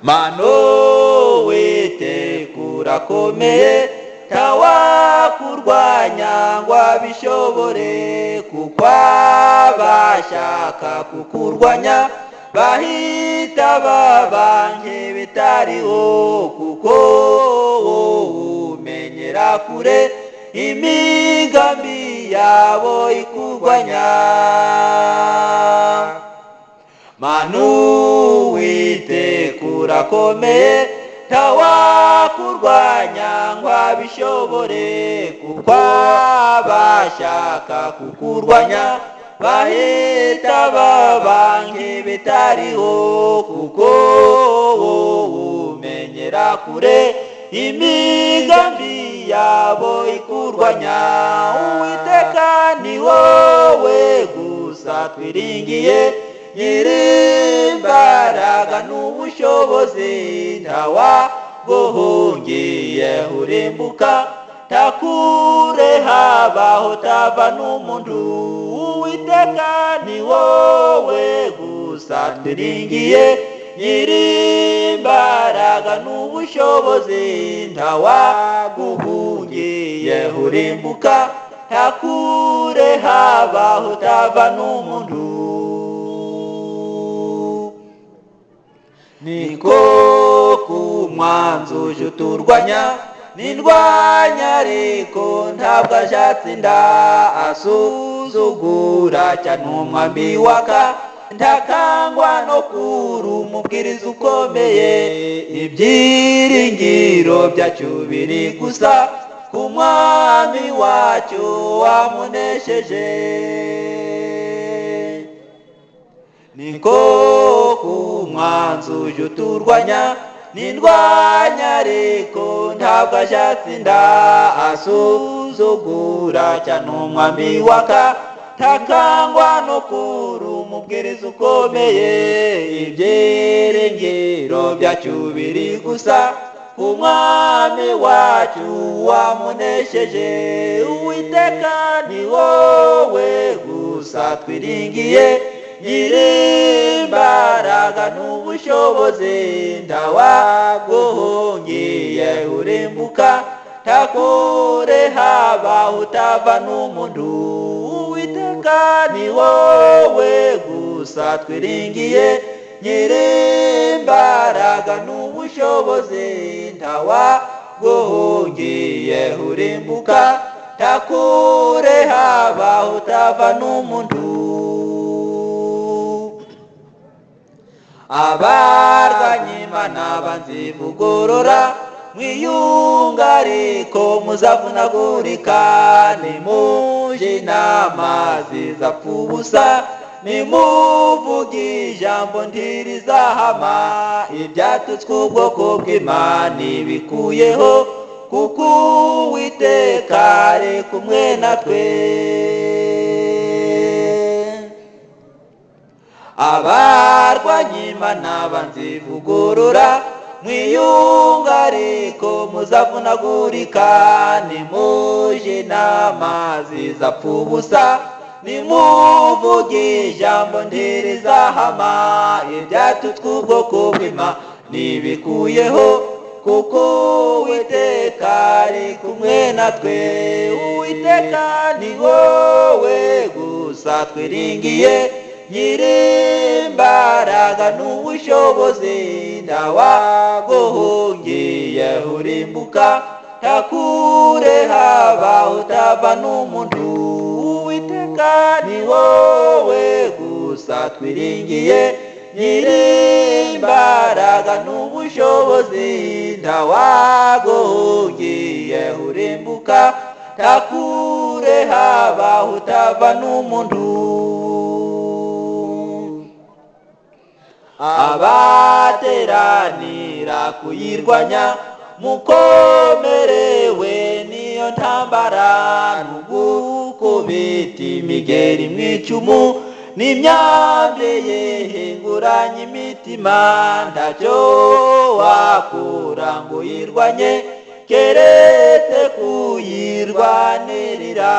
Mano Uwiteka urakomeye, ntawakurwanya ngo abishobore, kuko abashaka kukurwanya bahita baba nk'ibitariho, kuko wowe umenyera kure imigambi yabo ikurwanya. Manu Uwiteka urakomeye, ntawakurwanya ngo abishobore, kuko abashaka kukurwanya bahita baba nk'ibitariho, kuko wowe umenyera kure imigambi yabo ikurwanya. Uwiteka, ni wowe gusa twiringiye, nyir'imbaraga n'ubushobozi, ntawaguhungiye urimbuka, takure habaho tava n'umuntu. Uwiteka, ni wowe gusa twiringiye, nyir'imbaraga n'ubushobozi, ntawaguhungiye urimbuka, takure habaho tava n'umuntu. Niko kumwanzi uje uturwanya, nindwanya ariko ntabwo ajatsinda, asuzugura cyane umwambi waka, ntakangwa no kuri umubwiriza ukomeye. Ibyiringiro byacu biri gusa ku Mwami wacu wamunesheje. Niko kumwanzi uje uturwanya, nindwanya ariko ntabwo ajatsinda, asuzugura cyane umwami waka, takangwa no kuri umubwiriza ukomeye. Ibyiringiro byacu biri gusa ku Mwami wacu wamunesheje. Uwiteka, ni wowe gusa twiringiye, nyir'imbaraga n'ubushobozi, ntawaguhungiye urimbuka, takure habaho utava n'umuntu. Uwiteka, ni wowe gusa twiringiye, nyir'imbaraga n'ubushobozi, ntawaguhungiye urimbuka, takure habaho utava n'umuntu. Abarwanya Imana banzivugurura, mwiyunga ariko muzavunagurika, nimuje inama zizapfa ubusa, nimuvuge ijambo ntirizahama. Ibyatutswe ubwoko bw'Imana ibikuyeho, kuko Uwiteka ari kumwe natwe. Abarwanya Imana banzivugurura, mwiyunga ariko muzavunagurika, nimuje inama zizapfa ubusa, nimuvuge ijambo ntirizahama. Ibyatutswe ubwoko bw'Imana nibikuyeho, kuko Uwiteka ari kumwe natwe. Uwiteka, ni wowe gusa twiringiye, nyir'imbaraga n'ubushobozi, ntawaguhungiye urimbuka, takure habaho utava n'umuntu. Uwiteka, ni wowe gusa twiringiye, nyir'imbaraga n'ubushobozi, ntawaguhungiye urimbuka, takure habaho utava n'umuntu. Abateranira kuyirwanya mukomerewe niyo ntambara, n'ugukubita imigeri mw'icumu n'imyambi yihinguranye imitima, ntacyo wakura ngo uyirwanye keretse kuyirwanirira.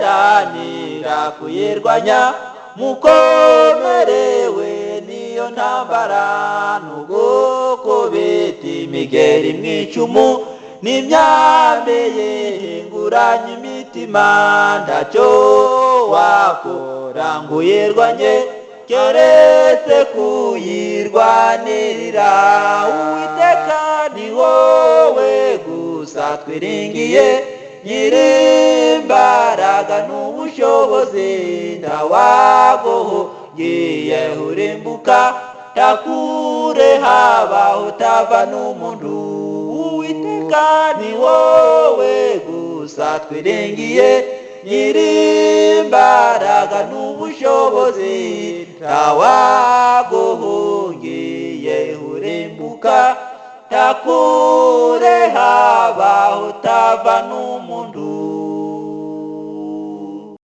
Abateranira kuyirwanya Mukomerewe niyo ntambara, nugukubita imigeri mu icumu n'imyambi yihinguranye imitima, ntacyo wakora ngo uyirwanye keretse kuyirwanirira. Uwiteka, ni wowe gusa twiringiye, nyirimbaraga n'ubushobozi, ntawaguhungiye urimbuka, takure habaho utava n'umuntu. Uwiteka, ni wowe gusa twiringiye, nyirimbaraga n'ubushobozi, ntawaguhungiye urimbuka, takure habaho utava n'umuntu.